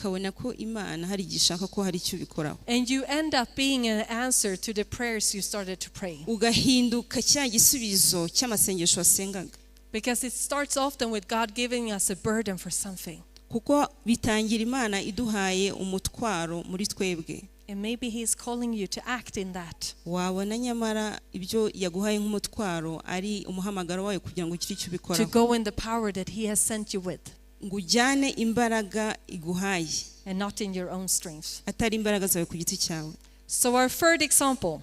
Ukabona ko Imana hari igihe ishaka ko hari icyo ubikoraho. And you end up being an answer to the prayers you started to pray. Ugahinduka cya gisubizo cy'amasengesho wasengaga. Because it starts often with God giving us a burden for something. Kuko bitangira Imana iduhaye umutwaro muri twebwe. And maybe He's calling you to act in that. Wabona nyamara ibyo yaguhaye nk'umutwaro ari umuhamagaro wayo kugira ngo ugire icyo To ubikoraho. Go in the power that He has sent you with ngo ujyane imbaraga iguhaye and not in your own strength. Atari imbaraga zawe ku giti cyawe. So, our third example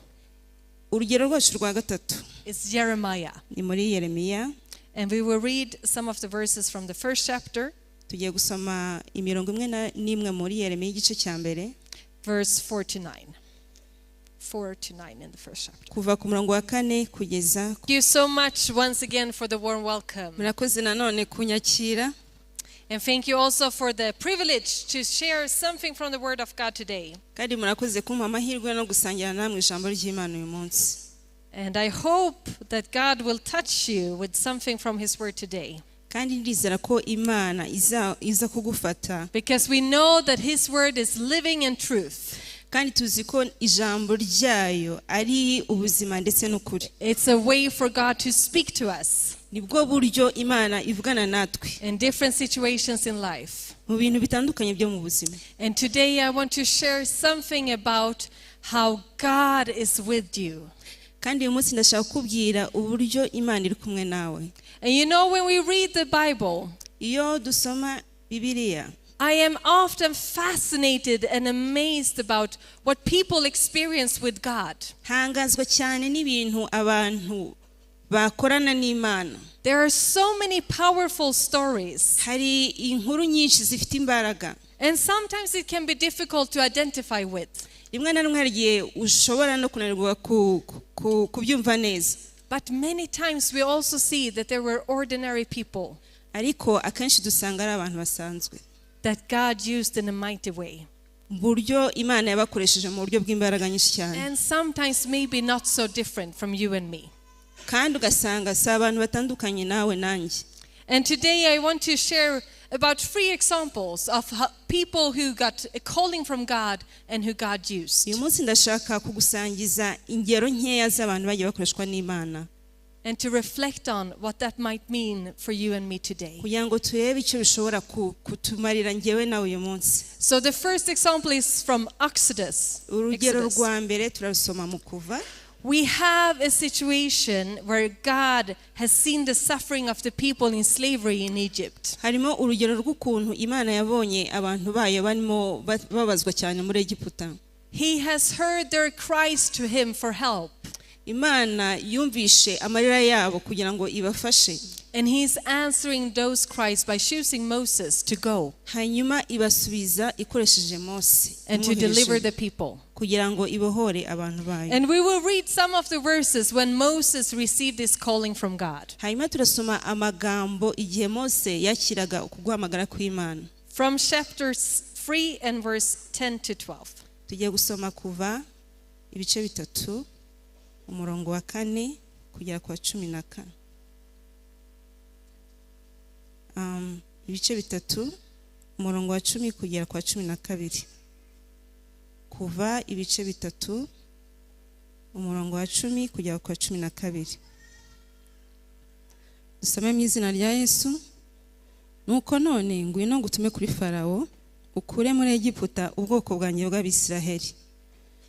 Urugero rwacu rwa gatatu is Jeremiah. Ni muri Yeremiya. And we will read some of the verses from the first chapter, Tugiye gusoma imirongo imwe na- n'imwe muri Yeremiya igice cya mbere, verse 4 to 9. 4 to 9 in the first chapter. Kuva ku murongo wa kane kugeza Thank you so much once again for the warm welcome. Murakoze nanone kunyakira. And thank you also for the privilege to share something from the Word of God today. Kandi murakoze kumpa amahirwe no gusangira namwe ijambo ry'Imana uyu munsi. And I hope that God will touch you with something from His Word today. Kandi ndizera ko Imana iza, iza kugufata. Because we know that His Word is living and truth. Kandi tuzi ko ijambo ryayo ari ubuzima ndetse n'ukuri. It's a way for God to speak to us Nibwo buryo Imana ivugana natwe in different situations in life. Mu bintu bitandukanye byo mu buzima. And today I want to share something about how God is with you. Kandi uyu munsi ndashaka kukubwira uburyo Imana iri kumwe nawe. And when we read the Bible, Iyo dusoma Bibiliya, I am often fascinated and amazed about what people experience with God. Ntangazwa cyane n'ibintu abantu bakorana n'Imana. There are so many powerful stories. Hari inkuru nyinshi zifite imbaraga. And sometimes it can be difficult to identify with. Rimwe na rimwe hari igihe ushobora no kunanirwa ku- ku- kubyumva neza. But many times we also see that there were ordinary people Ariko akenshi dusanga ari abantu basanzwe that God used in a mighty way. Mu buryo Imana yabakoresheje mu buryo bw'imbaraga nyinshi cyane. And sometimes maybe not so different from you and me. Kandi ugasanga si abantu batandukanye nawe nanjye. And today I want to share about three examples of people who got a calling from God and who God used. Uyu munsi ndashaka kugusangiza ingero nkeya z'abantu bagiye bakoreshwa n'Imana And to reflect on what that might mean for you and me today. Kugira ngo turebe icyo bishobora ku- kutumarira njyewe nawe uyu munsi. So the first example is from Exodus. Urugero Exodus. Rwa mbere turarusoma mu Kuva. We have a situation where God has seen the suffering of the people in slavery in Egypt. Harimo urugero rw'ukuntu Imana yabonye abantu bayo barimo ba- babazwa cyane muri Egiputa. He has heard their cries to him for help. Imana yumvishe amarira yabo kugira ngo ibafashe. And he's answering those cries by choosing Moses to go Hanyuma ibasubiza ikoresheje Mose and to imwohereje deliver the people. Kugira ngo ibohore abantu bayo. And we will read some of the verses when Moses received this calling from God. Hanyuma turasoma amagambo igihe Mose yakiraga ukuguhamagara kw'Imana. From chapter 3 and verse 10 to 12. Tugiye gusoma Kuva ibice bitatu umurongo wa kane kugera ku wa cumi na kane. Ibice bitatu umurongo wa cumi kugera ku wa cumi na kabiri. Kuva ibice bitatu umurongo wa cumi kugera ku wa cumi na kabiri. Dusome mu izina rya Yesu. Nuko none ngwino ngutume kuri Farawo ukure muri Egiputa ubwoko bwanjye bw'Abisiraheli.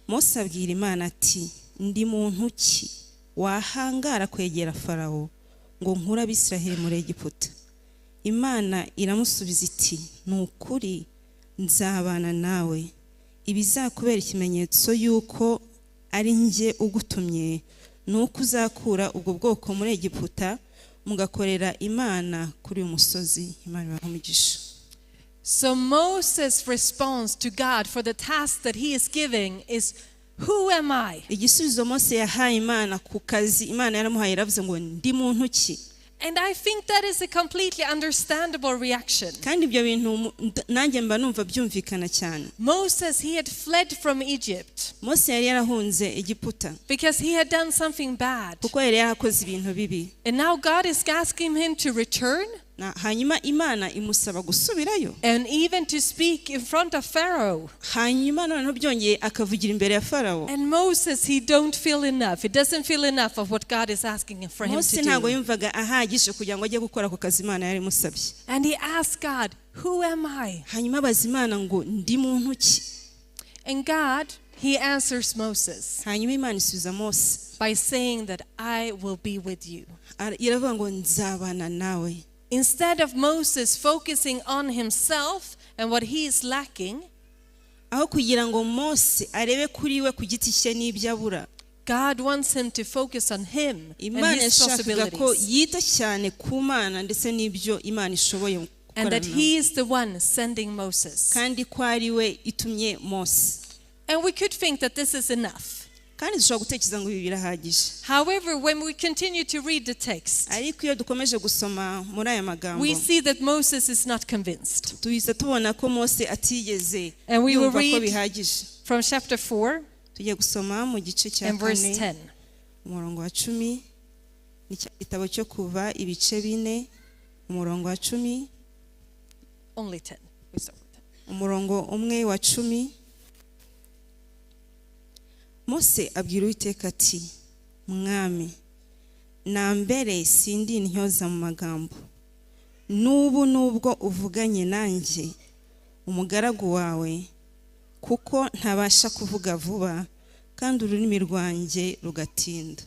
Mose abwira Imana ati ndi muntu ki wahangara kwegera Farawo ngo nkure Abisiraheli muri Egiputa? Imana iramusubiza iti ni ukuri nzabana nawe ibizakubera ikimenyetso y'uko ari njye ugutumye ni uko uzakura ubwo bwoko muri Egiputa mugakorera Imana kuri uyu musozi. Imana ibahe umugisha. So Moses' response to God for the task that he is giving is, "Who am I?" Igisubizo Mose yahaye Imana ku kazi Imana yaramuhaye yaravuze ngo ndi muntu ki? And I think that is a completely understandable reaction. Kandi ibyo bintu mu- nd- nanjye mba numva byumvikana cyane. Moses, he had fled from Egypt Mose yari yarahunze Egiputa because he had done something bad. Kuko yari yarakoze ibintu bibi. And now God is asking him to return. Hanyuma Imana imusaba gusubirayo and even to speak in front of Pharaoh. Hanyuma noneho byongeye akavugira imbere ya Farawo. And Moses, he don't feel enough. He doesn't feel enough of what God is asking for him Mose to ntabwo do. yumvaga ahagije kugira ngo ajye gukora ako kazi Imana yari imusabye. And he asked God, "Who am I?" Hanyuma abaza Imana ngo ndi muntu ki? And God, he answers Moses Hanyuma Imana isubiza Mose by saying that I will be with you. Iravuga ngo nzabana nawe. Instead of Moses focusing on himself and what he is lacking, Aho kugira ngo Mose arebe kuri we ku giti cye n'ibyo abura, God wants him to focus on him and Imana his yashakaga ko possibilities. yita cyane ku Mana ndetse n'ibyo Imana ishoboye And gukorana that nawe. he is the one sending Moses. Kandi ko ari we itumye Mose. And we could think that this is enough. Kandi dushobora gutekereza ngo ibi birahagije. However, when we continue to read the text, Ariko iyo dukomeje gusoma muri aya magambo, we see that Moses is not convinced. tuhita tubona ko Mose atigeze And we will yumva ko read bihagije. from chapter 4 Tugiye gusoma mu gice cya and verse 4 10. umurongo wa 10. Ni cya gitabo cyo Kuva ibice 4 umurongo wa 10. Only 10. We start with 10. Umurongo umwe wa 10. Mose abwira Uwiteka ati Mwami, na mbere sindi intyoza mu magambo, n'ubu nubwo uvuganye nanjye umugaragu wawe, kuko ntabasha kuvuga vuba kandi ururimi rwanjye rugatinda.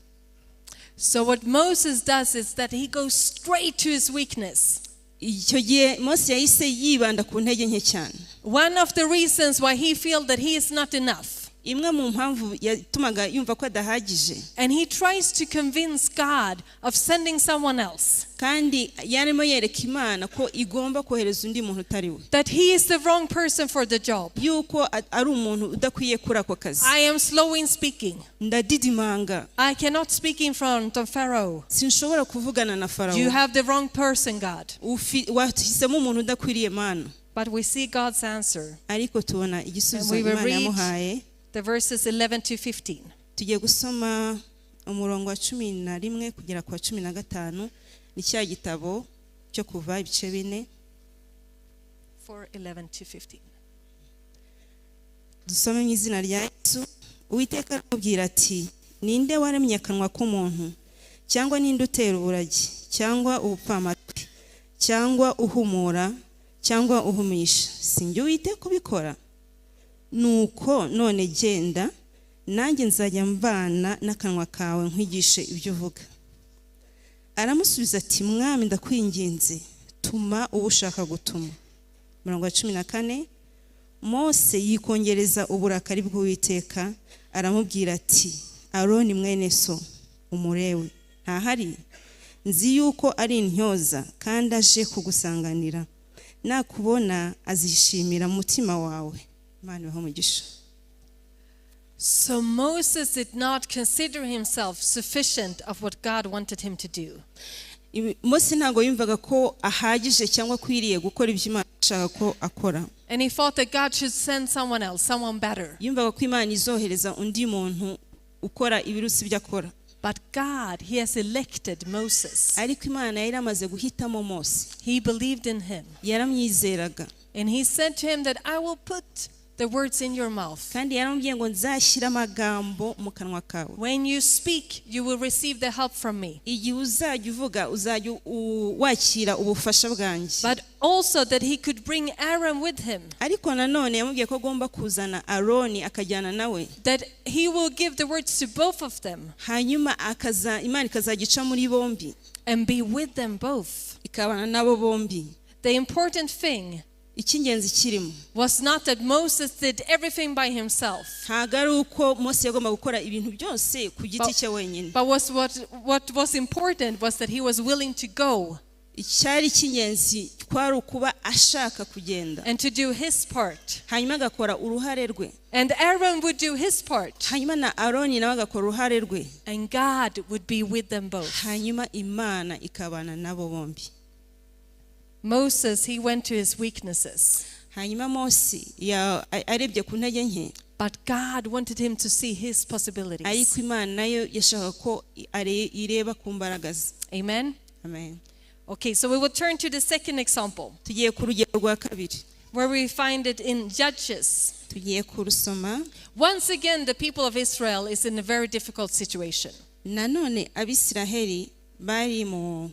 So what Moses does is that he goes straight to his weakness. Icyo gihe Mose yahise yibanda ku ntege nke cyane. One of the reasons why he feels that he is not enough. Imwe mu mpamvu yatumaga yumva ko adahagije. And he tries to convince God of sending someone else. Kandi yarimo yereka Imana ko igomba kohereza undi muntu utari we. That he is the wrong person for the job. Yuko ari umuntu udakwiye kuri ako kazi. I am slow in speaking. Ndadidimanga. I cannot speak in front of Pharaoh. Sinshobora kuvugana na Farawo. You have the wrong person, God. Wahisemo umuntu udakwiriye Mana. But we see God's answer. Ariko tubona igisubizo And we will Imana read yamuhaye. the verses 11 to 15. Tugiye gusoma umurongo wa 11 kugera ku wa 15. Ni cya gitabo cyo Kuva ibice 4. 4:11 to 15. Dusome mu izina rya Yesu. Uwiteka aramubwira ati ninde waremye akanwa k'umuntu, cyangwa ninde utera uburagi, cyangwa ubupfamatwi, cyangwa uhumura, cyangwa uhumisha? Sinjye Uwiteka ubikora? Nuko none genda, nanjye nzajya mbana n'akanwa kawe nkwigishe ibyo uvuga. Aramusubiza ati Mwami, ndakwinginze, tuma uwo ushaka gutuma. Umurongo wa 14. Mose yikongereza uburakari bw'Uwiteka, aramubwira ati Aroni mwene so umurewe ntahari? Nzi yuko ari intyoza kandi aje kugusanganira, nakubona azishimira mutima wawe. Imana ibahe umugisha. So Moses did not consider himself sufficient of what God wanted him to do. Mose ntabwo yumvaga ko ahagije cyangwa akwiriye gukora ibyo Imana ishaka ko akora. And he thought that God should send someone else, someone better. Yumvaga ko Imana izohereza undi muntu ukora ibirusi ibyo akora. But God, he has elected Moses. Ariko Imana yari amaze guhitamo Mose. He believed in him. Yaramwizeraga. And he said to him that I will put the words in your mouth. Kandi yaramubwiye ngo nzashyira amagambo mu kanwa kawe. When you speak, you will receive the help from me. Igihe uzajya uvuga uzajya wakira ubufasha bwanjye. But also that he could bring Aaron with him. Ariko nanone yamubwiye ko agomba kuzana Aroni akajyana nawe. That he will give the words to both of them. Hanyuma Imana ikazajya ica muri bombi. And be with them both. Ikabana nabo bombi. The important thing Icy'ingenzi kirimo was not that Moses did everything by himself. Ntabwo ari uko Mose yagomba gukora ibintu byose ku giti cye wenyine. But what was important was that he was willing to go. Icyari cy'ingenzi kwari ukuba ashaka kugenda. And to do his part. Hanyuma agakora uruhare rwe. And Aaron would do his part. Hanyuma na Aroni nawe agakora uruhare rwe. And God would be with them both. Hanyuma Imana ikabana nabo bombi. Moses, he went to his weaknesses. Hanyuma Mose arebye ku ntege nke. But God wanted him to see his possibilities. Ariko Imana nayo yashaka ko ireba ku mbaraga ze. Amen. Amen. Okay, so we will turn to the second example, Tugiye ku rugero rwa kabiri. Where we find it in Judges. Tugiye kurusoma. Once again, the people of Israel is in a very difficult situation. Nanone Abisiraheli bari mu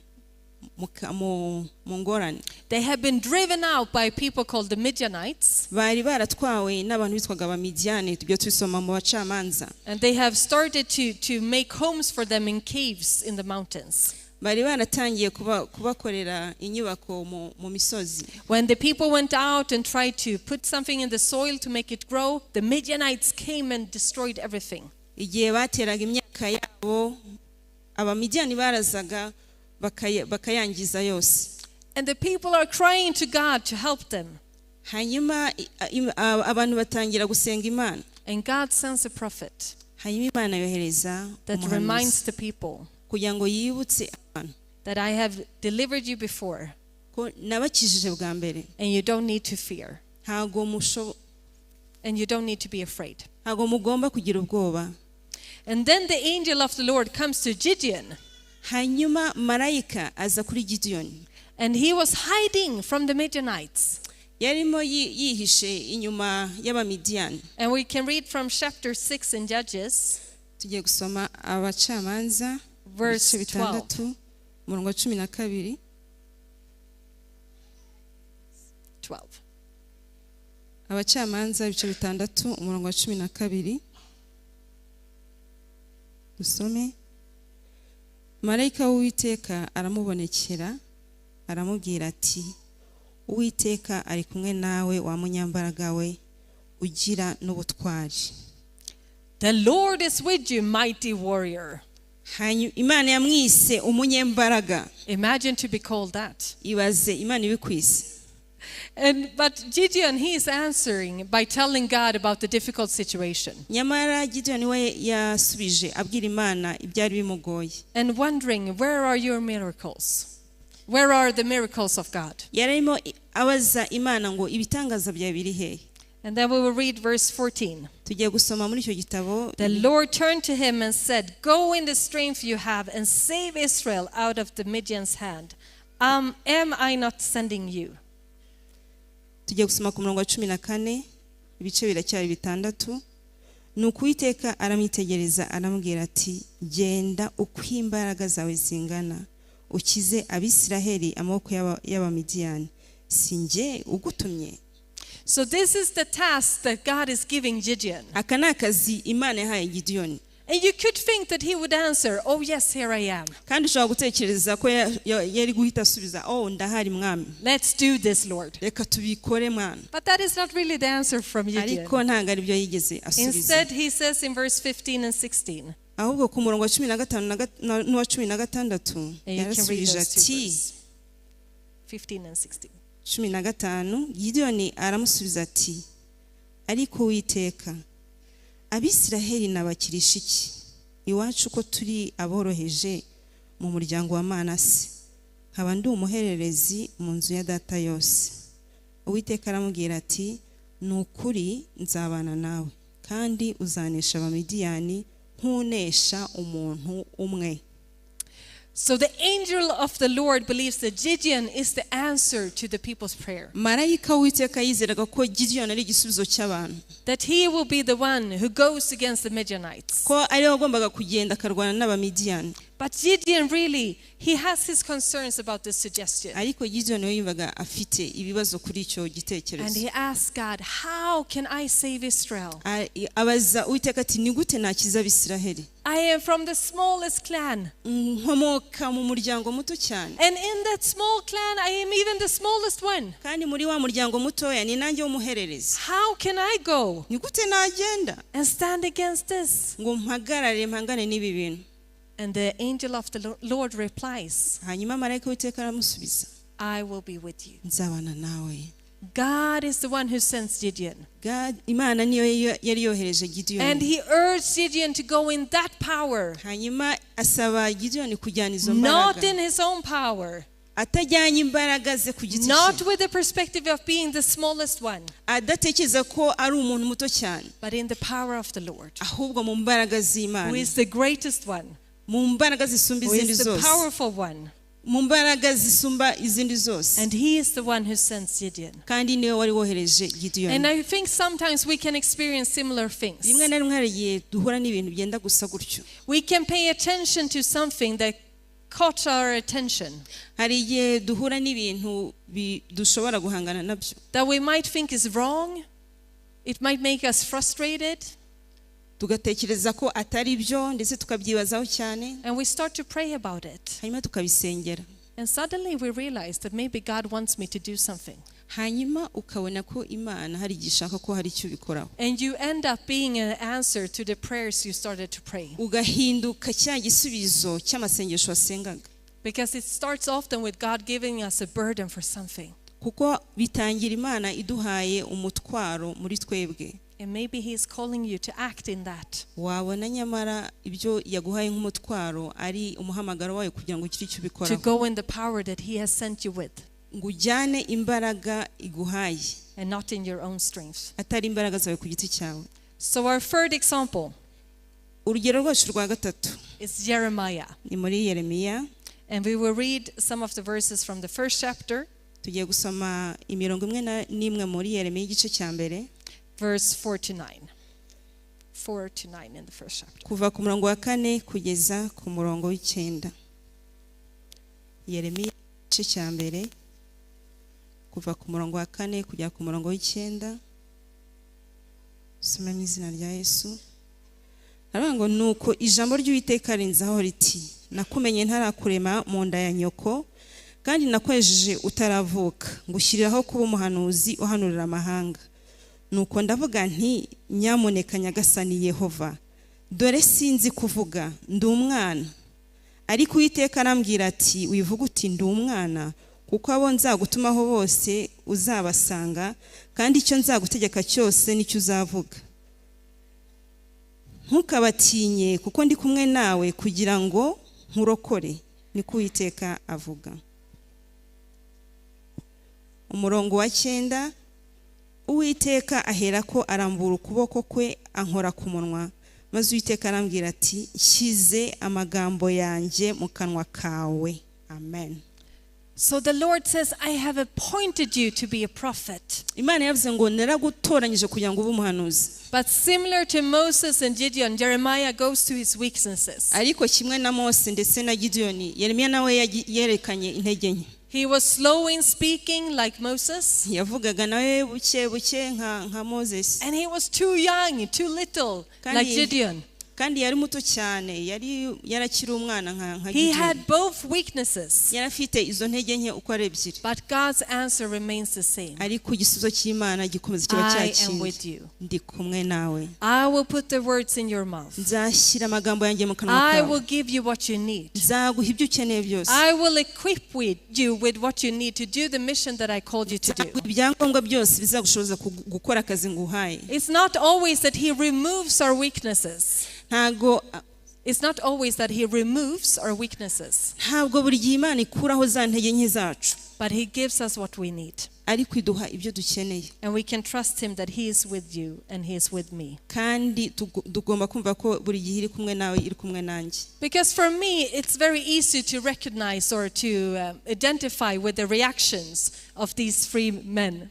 ngorane. They have been driven out by people called the Midianites, Bari baratwawe n'abantu bitwaga Abamidiyani, ibyo tubisoma mu Bacamanza. And they have started to make homes for them in caves in the mountains. Bari baratangiye kubakorera inyubako mu misozi. When the people went out and tried to put something in the soil to make it grow, the Midianites came and destroyed everything. Igihe bateraga imyaka yabo, Abamidiyani barazaga bakayangiza yose. And the people are crying to God to help them. Hanyuma abantu batangira gusenga Imana. And God sends a prophet Hanyuma Imana yohereza that umuhanuzi reminds the people kugira ngo yibutse abantu that I have delivered you before ko nabakijije bwa mbere, and you don't need to fear and you don't need to be afraid. Ntago mugomba kugira ubwoba. And then the angel of the Lord comes to Gideon, Hanyuma marayika aza kuri Gideyoni. And he was hiding from the Midianites. Yarimo yihishe inyuma y'Abamidiyani. And we can read from chapter 6 in Judges, Tugiye gusoma Abacamanza verse ibice 12. 6, umurongo wa 12. 12. Abacamanza ibice 6, umurongo wa 12, dusome. Marayika w'Uwiteka aramubonekera, aramubwira ati: "Uwiteka ari kumwe nawe, wa munyambaraga we ugira n'ubutwari." The Lord is with you, mighty warrior. Hanyuma Imana yamwise umunyembaraga. Imagine to be called that. Ibaze Imana ibikwise. And but Gideon, he is answering by telling God about the difficult situation Nyamara Gideon we yasubije abwira Imana ibyari bimugoye. And wondering, where are your miracles? Where are the miracles of God? Yararimo abaza Imana ngo ibitangaza byawe biri hehe? And then we will read verse 14. Tugiye gusoma muri icyo gitabo. The Lord turned to him and said, "Go in the strength you have and save Israel out of the Midian's hand. Am I not sending you?" Tugiye gusoma ku murongo wa 14, ibice biracyari 6. Nuko Uwiteka aramwitegereza, aramubwira ati: "Genda uko imbaraga zawe zingana, ukize Abisiraheli amaboko y'Abamidiyani. Si njye ugutumye?" So this is the task that God is giving Gideon. Aka ni akazi Imana yahaye Gideyoni. And you could think that he would answer, "Oh yes, here I am. Kandi ushobora gutekereza ko yari guhita asubiza: "Oh, ndahari Mwami." Let's do this, Lord." "Reka tubikore, Mwana." But that is not really the answer from Gideon. Ariko ntabwo aribyo yigeze asubiza. Instead, he says in verse 15 and 16. Ahubwo ku murongo wa 15 n'uwa 16 And you can read yarasubije those two ati, verses. 15 and 16. 15, Gideyoni aramusubiza ati: "Ariko Uwiteka, Abisiraheli nabakirisha iki? Iwacu ko turi aboroheje mu muryango wa Manase, nkaba ndi umuhererezi mu nzu ya data yose." Uwiteka aramubwira ati: "Ni ukuri nzabana nawe, kandi uzanesha Abamidiyani nk'unesha umuntu umwe." So the angel of the Lord believes that Gideon is the answer to the people's prayer. Marayika w'Uwiteka yizeraga ko Gideyoni ari igisubizo cy'abantu, That he will be the one who goes against the Midianites. ko ariwe wagombaga kugenda akarwana n'Abamidiyani. But Gideon really, he has his concerns about this suggestion. Ariko Gideon we yumvaga afite ibibazo kuri icyo And gitekerezo. he asked God, "How can I save Israel? Abaza Uwiteka ati: "Ni gute nakiza Abisiraheli?" I am from the smallest clan. Nkomoka mu muryango muto cyane. And in that small clan, I am even the smallest one. Kandi muri wa muryango mutoya ni nanjye w'umuhererezi. How can I go Ni gute nagenda and stand against this?" ngo mpagarare mpangane n'ibi bintu?" And the angel of the Lord replies, Hanyuma marayika w'Uwiteka aramusubiza, "I will be with you." "Nzabana nawe." God is the one who sends Gideon. Imana niyo yari yohereje And Gideyoni. he urged Gideon to go in that power, Hanyuma asaba Gideyoni kujyana izo not mbaraga, in his own power, atajyanye imbaraga ze ku giti not cye, with the perspective of being the smallest one, adatekereza ko ari umuntu muto cyane, but in the power of the Lord, ahubwo mu mbaraga who z'Imana, is the greatest one, mu mbaraga zisumba who izindi is the zose, powerful one. Mu mbaraga zisumba izindi zose. And he is the one who sends Gideon. Kandi niwe wari wohereje Gidiyoni. And I think sometimes we can experience similar things. Rimwe na rimwe hari igihe duhura n'ibintu byenda gusa gutyo. We can pay attention to something that caught our attention Hari igihe duhura n'ibintu dushobora guhangana nabyo that we might think is wrong. It might make us frustrated. Tugatekereza ko atari byo ndetse tukabyibazaho cyane. And we start to pray about it. Hanyuma tukabisengera. And suddenly we realize that maybe God wants me to do something. Hanyuma ukabona ko Imana hari igihe ishaka ko hari icyo ubikoraho. And you end up being an answer to the prayers you started to pray. Ugahinduka cya gisubizo cy'amasengesho wasengaga. Because it starts often with God giving us a burden for something. Kuko bitangira Imana iduhaye umutwaro muri twebwe. And maybe He's calling you to act in that. Wabona nyamara ibyo yaguhaye nk'umutwaro ari umuhamagaro wayo kugira ngo ugire icyo To ubikoraho. go in the power that He has sent you with Ngo ujyane imbaraga iguhaye and not in your own strength. atari imbaraga zawe ku giti cyawe. So, our third example Urugero rwacu rwa gatatu is Jeremiah. Ni muri Yeremiya. And we will read some of the verses from the first chapter, Tugiye gusoma imirongo imwe n'imwe muri Yeremiya igice cya mbere, verse 4 to 9. 4 to 9 in the first chapter. Kuva ku murongo wa kane kugeza ku murongo w'icyenda. Yeremiya igice cya mbere kuva ku murongo wa kane kugera ku murongo w'icyenda. Usome mu izina rya Yesu. Aravuga ngo nuko ijambo ry'Uwiteka rinzaho riti nakumenye ntarakurema mu nda ya nyoko kandi nakwejeje utaravuka ngushyiriraho kuba umuhanuzi uhanurira amahanga. Nuko ndavuga nti nyamuneka Nyagasani Yehova dore sinzi kuvuga ndi umwana. Ariko Uwiteka arambwira ati wivuga uti ndi umwana kuko abo nzagutumaho bose uzabasanga kandi icyo nzagutegeka cyose nicyo uzavuga. Ntukabatinye kuko ndi kumwe nawe kugira ngo nkurokore niko Uwiteka avuga. Umurongo wa cyenda Uwiteka aherako arambura ukuboko kwe ankora ku munwa maze Uwiteka arambwira ati nshyize amagambo yanjye mu kanwa kawe. Amen. So the Lord says, I have appointed you to be a prophet. Imana yavuze ngo naragutoranyije kugira ngo ube umuhanuzi. But similar to Moses and Gideon, Jeremiah goes to his weaknesses. Ariko kimwe na Mose ndetse na Gideyoni Yeremiya nawe yerekanye intege nke. He was slow in speaking, like Moses. Yavugaga nawe buke buke nka Moses. And he was too young, too little, like Gideon. Kandi yari muto cyane yari yarakiri umwana nka He Gideon. had both weaknesses. Yari afite izo ntege nke uko ari ebyiri. But God's answer remains the same. Ariko igisubizo cy'Imana gikomeza kiba I am cyakindi. with you. Ndi kumwe nawe. I will put the words in your mouth. Nzashyira amagambo yanjye mu kanwa I kawe. will give you what you need. Nzaguha ibyo ukeneye byose. I will equip with you with what you need to do the mission that I called you to do. Nzaguha ibyangombwa byose bizagushoboza gukora akazi nguhaye. It's not always that He removes our weaknesses. Ntago It's not always that He removes our weaknesses, ntabwo buri gihe Imana ikuraho za ntege nke zacu but He gives us what we need. Ariko iduha ibyo dukeneye. And we can trust Him that He is with you and He is with me. Kandi tugomba kumva ko buri gihe iri kumwe nawe iri kumwe nanjye. Because for me, it's very easy to recognize or to identify with the reactions of these three men.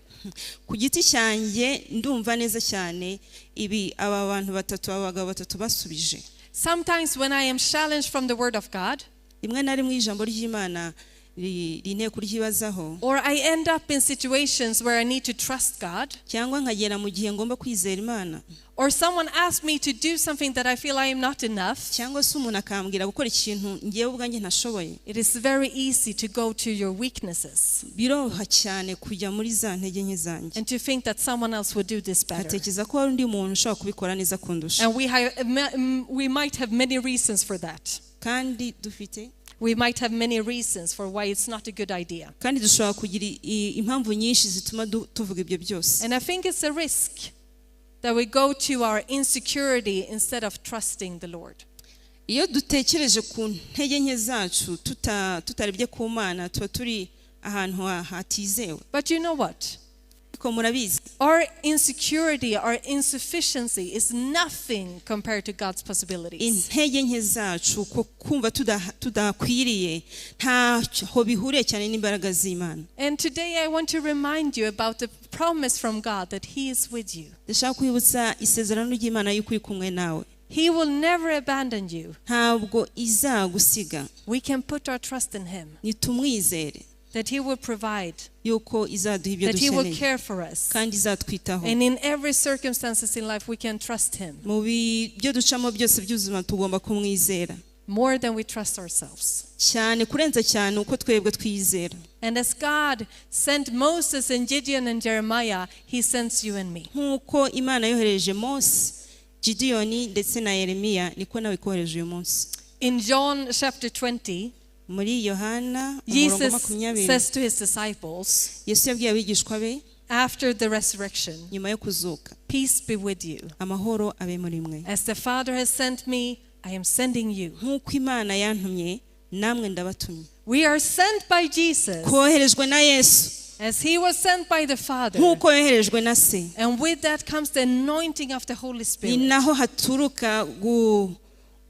Ku giti cyanjye ndumva neza cyane ibi aba bantu batatu aba bagabo batatu basubije. Sometimes when I am challenged from the Word of God, rimwe na rimwe ijambo ry'Imana rinteye kuryibazaho or I end up in situations where I need to trust God, cyangwa nkagera mu gihe ngomba kwizera Imana or someone asks me to do something that I feel I am not enough, cyangwa se umuntu akambwira gukora ikintu ngewe ubwanjye ntashoboye, it is very easy to go to your weaknesses biroroha cyane kujya muri za ntege nke zanjye and to think that someone else would do this better. Nkatekereza ko hari undi muntu ushobora kubikora neza kundusha. And we might have many reasons for that. Kandi dufite We might have many reasons for why it's not a good idea. Kandi dushobora kugira impamvu nyinshi zituma tuvuga ibyo byose. And I think it's a risk that we go to our insecurity instead of trusting the Lord. Iyo dutekereje ku ntege nke zacu tutarebye ku Mana tuba turi ahantu hatizewe. But you know what? Ariko murabizi, Our insecurity, our insufficiency is nothing compared to God's possibilities. Intege nke zacu ko kumva tudakwiriye ntaho bihuriye cyane n'imbaraga z'Imana. And today I want to remind you about the promise from God that He is with you. Ndashaka kwibutsa isezerano ry'Imana y'uko iri kumwe nawe. He will never abandon you. Ntabwo izagusiga. We can put our trust in Him, Nitumwizere that He will provide, yuko izaduha ibyo that He will dukeneye care for us. kandi izatwitaho. And in every circumstances in life, we can trust Him Mu byo ducamo byose by'ubuzima tugomba kumwizera more than we trust ourselves. Cyane kurenza cyane uko twebwe twizera. And as God sent Moses and Gideon and Jeremiah, He sends you and me. Nk'uko Imana yohereje Mose, Gidiyoni ndetse na Yeremiya, niko nawe ikohereje uyu munsi. In John chapter 20, Muri Yohana umurongo Jesus 20, says to his disciples Yesu yabwiye abigishwa be after the resurrection, nyuma yo kuzuka, "Peace be with you. Amahoro abe muri mwe. As the Father has sent me, I am sending you." Nk'uko Imana yantumye, namwe ndabatumye. We are sent by Jesus Koherejwe na Yesu as he was sent by the Father. nk'uko yoherejwe na Se. And with that comes the anointing of the Holy Ni Spirit, naho haturuka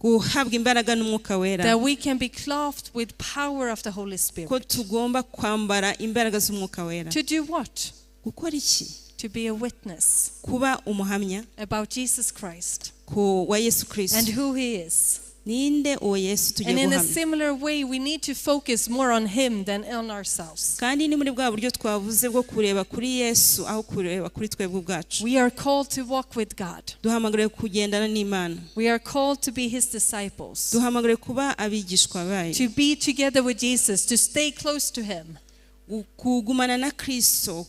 guhabwa imbaraga n'Umwuka Wera, that we can be clothed with power of the Holy Spirit. ko tugomba kwambara imbaraga z'Umwuka Wera. To do what? Gukora iki? To be a witness Kuba umuhamya about Jesus Christ ku wa Yesu and Kristo. who he is. Ninde uwo Yesu tugiye And in a guhamya? similar way, we need to focus more on him than on ourselves. Kandi ni muri bwa buryo twavuze bwo kureba kuri Yesu aho kureba kuri twebwe ubwacu. We are called to walk with God. Duhamagariwe kugendana n'Imana. We are called to be his disciples, Duhamagariwe kuba abigishwa bayo, to be together with Jesus, to stay close to him, kugumana na Kristo,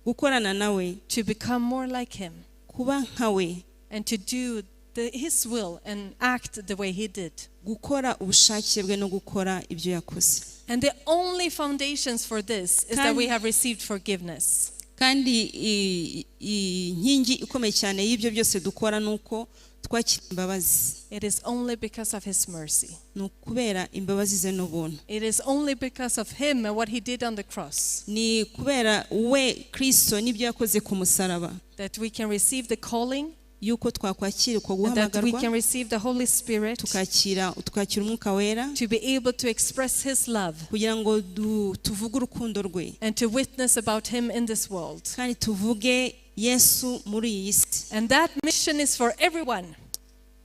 gukorana nawe, to become more like him, kuba nkawe, and to do his will and act the way he did. Gukora ubushake bwe no gukora ibyo yakoze. And the only foundations for this is that we have received forgiveness. Kandi inkingi ikomeye cyane y'ibyo byose dukora ni uko twakira imbabazi. It is only because of his mercy. Ni ukubera imbabazi ze n'ubuntu. It is only because of him and what he did on the cross Ni kubera we Kristo n'ibyo yakoze ku musaraba that we can receive the calling, yuko twakwakira uko and that we guhamagarwa, can receive the Holy Spirit tukakira Umwuka Wera to be able to express his love kugira ngo tuvuge urukundo rwe and to witness about him in this world. kandi tuvuge Yesu muri iyi si. And that mission is for everyone,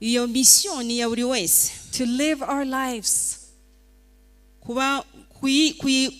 Iyo misiyo ni iya buri wese, to live our lives kuba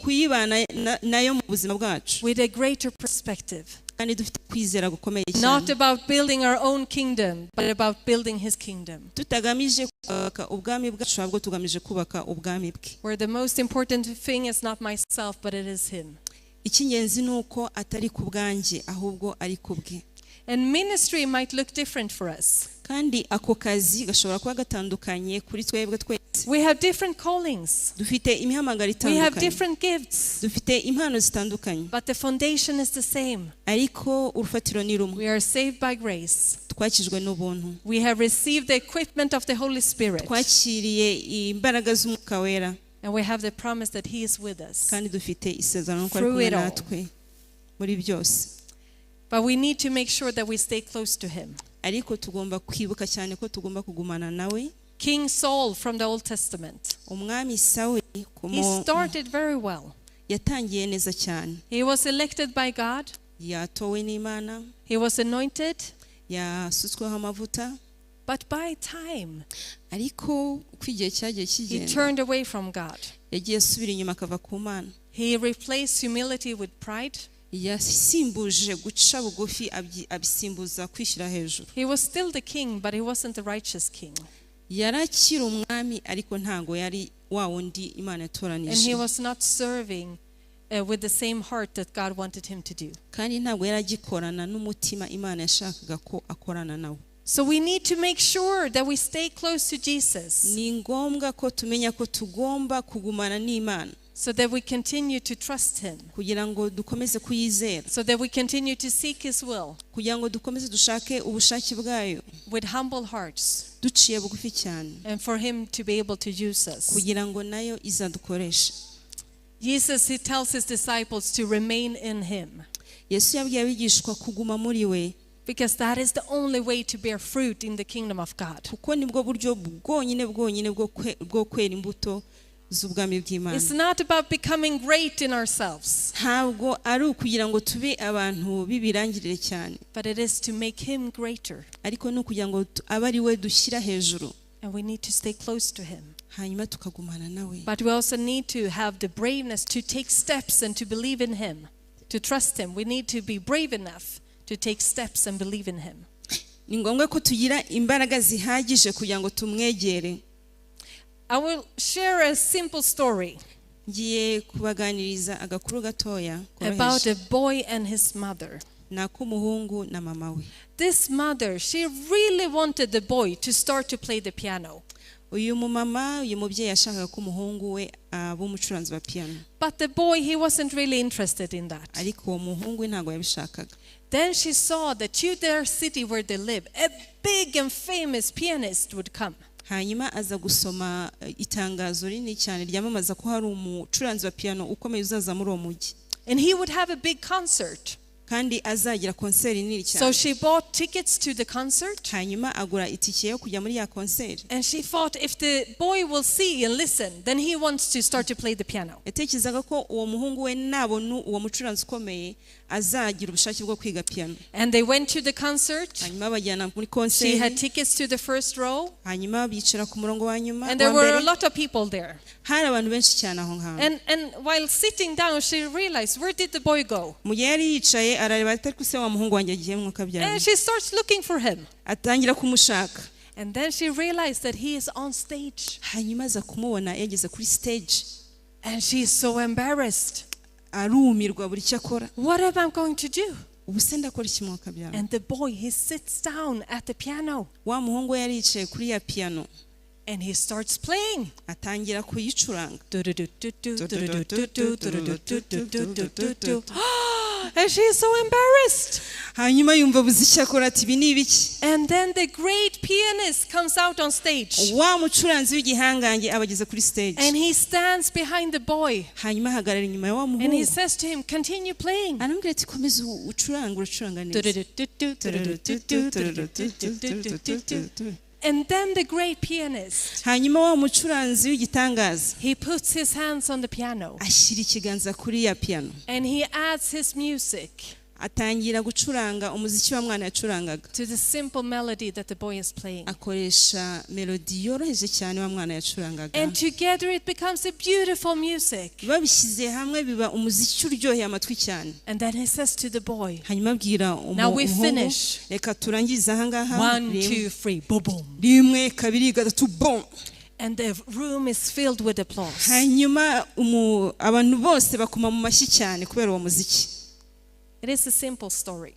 kuyibana nayo mu buzima bwacu with a greater perspective. Kandi dufite kwizera gukomeye Not cyane, about building our own kingdom, but about building his kingdom. Tutagamije kubaka ubwami bwacu, ahubwo tugamije kubaka ubwami bwe. Where the most important thing is not myself, but it is him. Icy'ingenzi ni uko atari ku bwanjye, ahubwo ari ku bwe. And ministry might look different for us. Kandi ako kazi gashobora kuba gatandukanye kuri twebwe twese. We have different callings. Dufite imihamagaro We have itandukanye. different gifts. Dufite impano zitandukanye. But the foundation is the same. Ariko urufatiro ni rumwe. We are saved by grace. Twakijwe n'ubuntu. We have received the equipment of the Holy Spirit. Twakiriye imbaraga z'Umwuka Wera. And we have the promise that he is with us. Kandi dufite isezerano ko ari Through kumwe it all. natwe muri byose. But we need to make sure that we stay close to him. Ariko tugomba kwibuka cyane ko tugomba kugumana nawe. King Saul from the Old Testament. Umwami Sawuli He started very well. Yatangiye neza cyane. He was elected by God. Yatowe n'Imana. He was anointed. Yasutsweho amavuta. But by time, Ariko uko igihe cyagiye he kigenda, turned away from God. Yagiye asubira inyuma akava ku Mana. He replaced humility with pride. Yasimbuje guca bugufi abisimbuza kwishyira hejuru. He was still the king, but he wasn't the righteous king. Yari akiri umwami, ariko ntago yari wa wundi Imana And yatoranije. he was not serving with the same heart that God wanted him to do. Kandi ntabwo yari agikorana n'umutima Imana yashakaga ko akorana nawe. So we need to make sure that we stay close to Jesus Ni ngombwa ko tumenya ko tugomba kugumana n'Imana so that we continue to trust him, kugira ngo dukomeze kuyizera, so that we continue to seek his will kugira ngo dukomeze dushake ubushake bwayo with humble hearts duciye bugufi cyane, and for him to be able to use us. Kugira ngo nayo izadukoreshe. Jesus, he tells his disciples to remain in him. Yesu yabwiye abigishwa kuguma muri we, because that is the only way to bear fruit in the kingdom of God. Kuko nibwo buryo bwonyine bwonyine bwo kwera imbuto z'ubwami bw'Imana. It's not about becoming great in ourselves, Ntabwo ari ukugira ngo tube abantu b'ibirangirire cyane, but it is to make him greater. Ariko ni ukugira ngo abe ari we dushyira hejuru. And we need to stay close to him. Hanyuma tukagumana nawe. But we also need to have the braveness to take steps and to believe in him, to trust him. We need to be brave enough to take steps and believe in him. Ni ngombwa ko tugira imbaraga zihagije kugira ngo tumwegere. I will share a simple story Ngiye kubaganiriza agakuru gatoya about koroheje. a boy and his mother. Ni ak'umuhungu na mama we. This mother, she really wanted the boy to start to play the piano. Uyu mumama, uyu mubyeyi yashakaga ko umuhungu we aba umucuranzi wa piano. But the boy, he wasn't really interested in that. Ariko uwo muhungu we ntabwo yabishakaga. Then she saw that to their city where they live, a big and famous pianist would come. Hanyuma aza gusoma itangazo rinini cyane ryamamaza ko hari umucuranzi wa piano ukomeye uzaza muri uwo mujyi. And he would have a big concert. Kandi azagira konseri nini So cyane. she bought tickets to the concert. Hanyuma agura itike yo kujya muri ya konseri. And she thought if the boy will see and listen, then he wants to start to play the piano. Yatekerezaga ko uwo muhungu we nabona uwo mucuranzi ukomeye azagira ubushake bwo kwiga piano. And they went to the concert. Hanyuma bajyana muri She konseri. had tickets to the first row. Hanyuma bicara ku murongo wa nyuma And there wa were mbere. a lot of people there. Hari abantu benshi cyane aho ngaho. And while sitting down, she realized, where did the boy go? Mu gihe yari yicaye arareba ati ariko se wa muhungu wanjye agiye mwuka byara. And she starts looking for him. Atangira kumushaka. And then she realized that he is on stage. Hanyuma aza kumubona yageze kuri stage. And she is so embarrassed. Arumirwa buri icyo akora. What am I going to do? Ubu se ndakora iki mwuka byara? And the boy, he sits down at the piano Wa muhungu we yari yicaye kuri ya piano. And he starts playing. Atangira kuyicuranga. And she is so embarrassed. Hanyuma yumva abuze icyo akora ati ibi ni ibiki? And then the great pianist comes out on stage. Wa mucuranzi w'igihangange aba ageze kuri stage. And he stands behind the boy. Hanyuma ahagarara inyuma ya wa And he muhungu. says to him, continue playing. Aramubwira ati komeza ucurange, uracuranga neza. And then the great pianist, Hanyuma wa mucuranzi w'igitangaza he puts his hands on the piano ashyira ikiganza kuri ya piano. and he adds his music Atangira gucuranga umuziki wa mwana yacurangaga. To the simple melody that the boy is playing. Akoresha melodi yoroheje cyane wa mwana yacurangaga. And together it becomes a beautiful music. Babishyize hamwe biba umuziki uryoheye amatwi cyane. And then he says to the boy, Hanyuma abwira Now we umuhungu finish. reka turangize aha ngaha. 1, Rimwe, 2, 3, boom, boom. rimwe, kabiri, gatatu, bom. And the room is filled with applause. Hanyuma abantu bose bakoma mu mashyi cyane kubera uwo muziki. It is a simple story,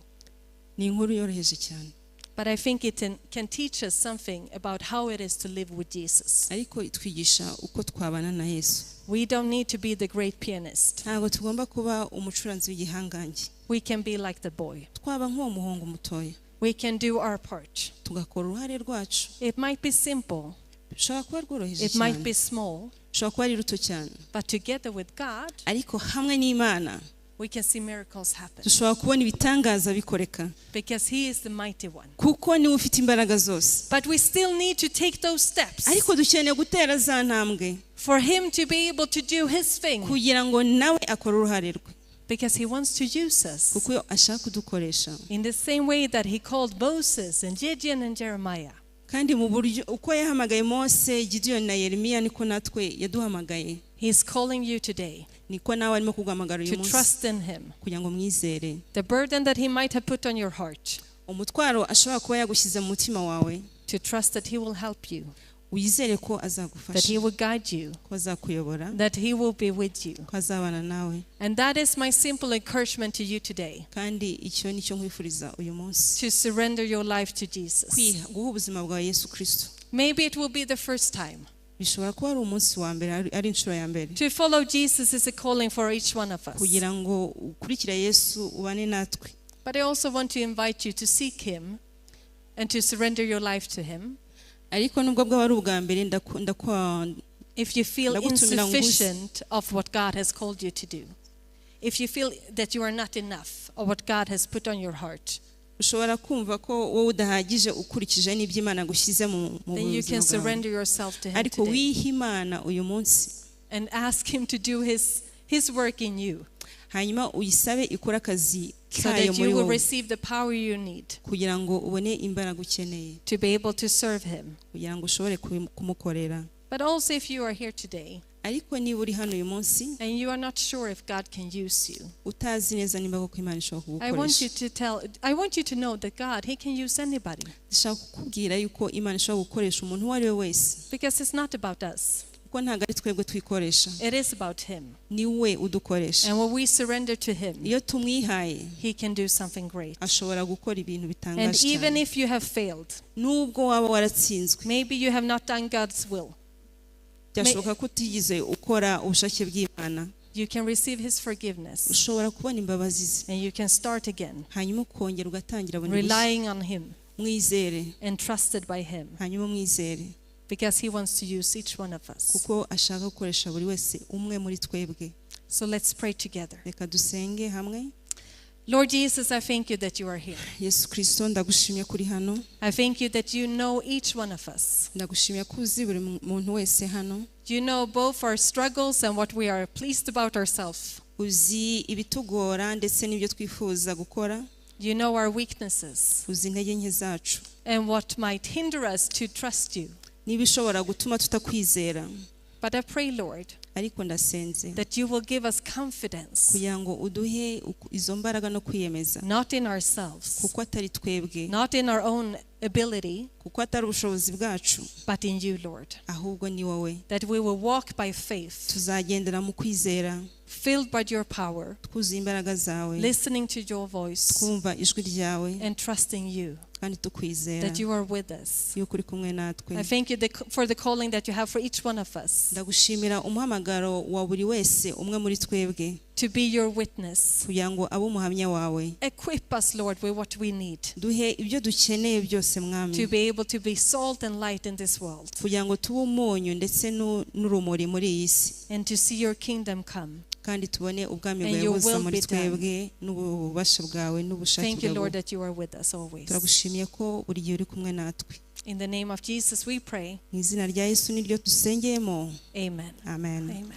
Ni inkuru yoroheje cyane, but I think it can teach us something about how it is to live with Jesus. Ariko itwigisha uko twabana na Yesu. We don't need to be the great pianist. Ntabwo tugomba kuba umucuranzi w'igihangange. We can be like the boy. Twaba nk'uwo muhungu mutoya. We can do our part. Tugakora uruhare rwacu. It might be simple, Bishobora kuba rworoheje it might cyane, be small, bishobora kuba ari ruto cyane, but together with God, ariko hamwe n'Imana we can see miracles happen dushobora kubona ibitangaza bikoreka, because He is the mighty one. Kuko niwe ufite imbaraga zose. But we still need to take those steps Ariko dukeneye gutera za ntambwe for Him to be able to do His thing kugira ngo nawe akore uruhare rwe, because He wants to use us kuko iyo ashaka kudukoresha. In the same way that He called Moses and Gideon and Jeremiah. Kandi mu buryo uko yahamagaye Mose, Gidiyoni na Yeremiya niko natwe yaduhamagaye. He is calling you today Niko nawe arimo kuguhamagara uyu to munsi trust in Him. Kugira ngo mwizere. The burden that He might have put on your heart, Umutwaro ashobora kuba yagushyize mu mutima wawe, to trust that He will help you, wizere ko that azagufasha, He will guide you, ko azakuyobora, that He will be with you. Ko azabana nawe. And that is my simple encouragement to you today, Kandi icyo nicyo nkwifuriza uyu munsi, to surrender your life to Jesus. kwiha guha ubuzima bwawe Yesu Kristo. Maybe it will be the first time. Bishobora kuba ari umunsi wa mbere ari inshuro ya mbere. To follow Jesus is a calling for each one of us. Kugira ngo ukurikire Yesu ubane natwe. But I also want to invite you to seek Him and to surrender your life to Him. Ariko nubwo bwaba ari ubwa mbere If you feel ndagutumira ngo uze. insufficient of what God has called you to do. If you feel that you are not enough of what God has put on your heart, Ushobora kumva ko wowe udahagije ukurikije n'ibyo Imana gushyize mu then you buzima can bwawe. surrender yourself to Him Ariko today wihe Imana uyu munsi, and ask Him to do His work in you hanyuma uyisabe ikore akazi so kayo that muri you will wowe, receive the power you need kugira ngo ubone imbaraga ukeneye, to be able to serve Him. kugira ngo ushobore kumukorera. But also, if you are here today Ariko niba uri hano uyu munsi and you are not sure if God can use you, utazi neza niba koko Imana ishobora I want you kugukoresha, to tell I want you to know that God, He can use anybody, ndashaka kukubwira yuko Imana ishobora gukoresha umuntu uwo ari we wese, because it's not about us. kuko ntabwo ari twebwe twikoresha, It is about Him. ni we udukoresha. And when we surrender to Him, Iyo tumwihaye He can do something great. ashobora gukora ibintu And bitangaje even cyane. if you have failed, Nubwo waba waratsinzwe, maybe you have not done God's will, byashoboka ko utigeze ukora ubushake bw'Imana, you can receive His forgiveness ushobora kubona imbabazi ze, and you can start again, hanyuma ukongera ugatangira bundi bushya. relying on Him Mwizere, and trusted by Him, hanyuma umwizere, because He wants to use each one of us. kuko ashaka gukoresha buri wese umwe muri twebwe. So let's pray together. Reka dusenge hamwe. Lord Jesus, I thank you that you are here. Yesu Kristo, ndagushimye kuri hano. I thank you that you know each one of us. Ndagushimye ko uzi buri muntu wese hano. You know both our struggles and what we are pleased about ourselves. Uzi ibitugora ndetse n'ibyo twifuza gukora. You know our weaknesses Uzi intege nke zacu and what might hinder us to trust you. n'ibishobora gutuma tutakwizera. But I pray, Lord, Ariko ndasenze that you will give us confidence, kugira ngo uduhe izo mbaraga no kwiyemeza, not in ourselves, kuko atari twebwe, not in our own ability, kuko atari ubushobozi bwacu, but in you, Lord. ahubwo ni wowe. That we will walk by faith, Tuzagendera mu kwizera, filled by your power, twuzuye imbaraga zawe, listening to your voice twumva ijwi ryawe, and trusting you kandi tukwizera that you are with us. yuko uri kumwe natwe. I thank you for the calling that you have for each one of us Ndagushimira umuhamagaro wa buri wese umwe muri twebwe, to be your witness. kugira ngo abe umuhamya wawe. Equip us, Lord, with what we need Duhe ibyo dukeneye byose Mwami, to be able to be salt and light in this world kugira ngo tube umunyu ndetse n'urumuri muri iyi si, and to see your kingdom come. kandi tubone ubwami And bwawe your buza will muri be done. twebwe n'ububasha bwawe n'ubushake Thank you, bwawe. Lord, that you are with us always. Turagushimiye ko buri gihe uri kumwe natwe. In the name of Jesus we pray. Mu izina rya Yesu niryo dusengeyemo. Amen. Amen. Amen.